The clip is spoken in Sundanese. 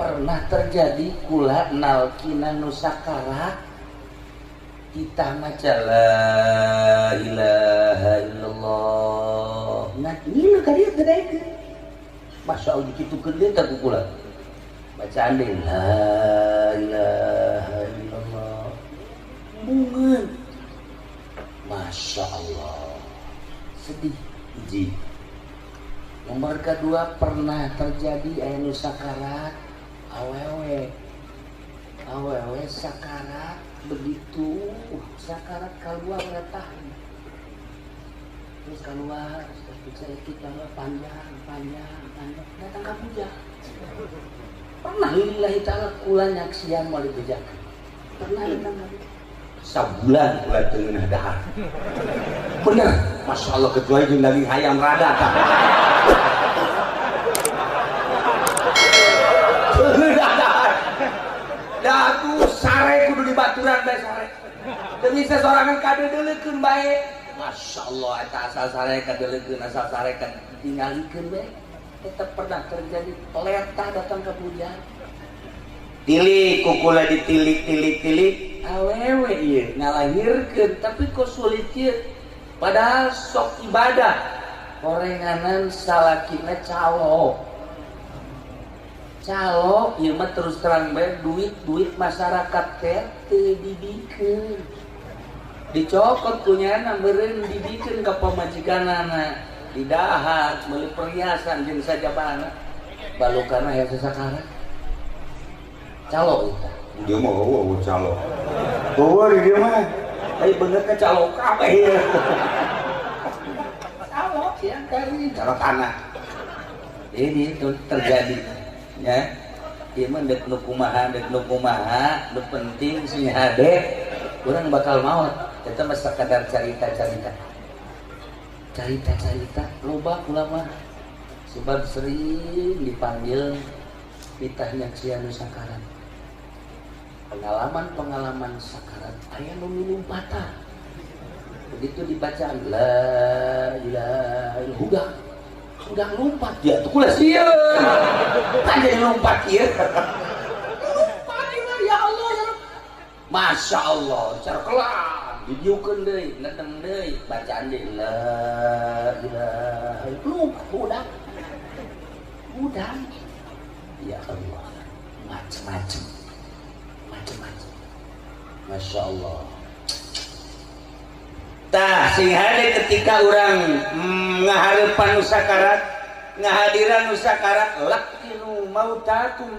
Pernah terjadi kula nalkinan nu sakarat, kita maca la ilaha illallah. Nah, ngilu ka dieu teu daekeun. Masya Allah, dikitukeun deui teh ku kula. Bacaan deui la ilaha illallah. Bungeun. Masya Allah. Sedih hiji. Nomor kedua, pernah terjadi aya nu sakarat awewe. Awewe sakarat, begitu sakarat keluar letah, terus keluar sedikit, panjang panjang panjang, datang ke puja. Pernah lillahi ta'ala kula nyaksian, moal dibejakeun, pernah datang ke sabulan kula teu ngeunah dahar. Bener, Masya Allah, kecuali jeung daging hayam rada tah. Teu dahar. Dah tuh sare kudu dibaturan bae sare. Demi sesorangan kadeudeulekeun bae. Masya Allah, eta asal sare kadeuleukeun, asal sare katingalikeun bae. Tetap pernah terjadi letah datang ke puja. Tilik kukula ditilik tilik tilik, awewe ieu ngalahirkeun, tapi kok sulit ieu, padahal sok ibadah, orenganan salakina calo calo. Ieu mah terus terang bae, duit duit masyarakat teh teu dibikeun, dicokot kunyana meureun, dibikeun ka pamajikanana, didahar, meuli perhiasan jeung sajabana, balukana aya sasakarat calo eta. Dia mah eueuh calo. Eueuh di dia mah. Ai bener ke calo kabeh ieu. Calo siang kali calo tanah. Ini itu terjadi ya. Ieu mah deuk nu kumaha, deuk nu kumaha, nu penting sing hade urang bakal maot. Eta mah sakadar carita-carita. Carita-carita loba kula mah. Sebab sering dipanggil pitah nyaksian nu sakarat. Pengalaman-pengalaman sakarat aya nu milumpatan. Begitu dibaca la ilaha illallah, udah lompat dia tuh, kula sieun. Kan jadi lompat ieu. Lompat ieu, ya Allah ya Rabb. Masya Allah, cara kelam didiukeun deui, nedeng deui, bacaan deui la ilaha illallah, lompat udah. Udah. Ya Allah, macem-macem. Macem-macem. Masya Allah. Tah sing hade ketika urang ngahareupan nu sakarat, ngahadiran nu sakarat, laqinu mautakum.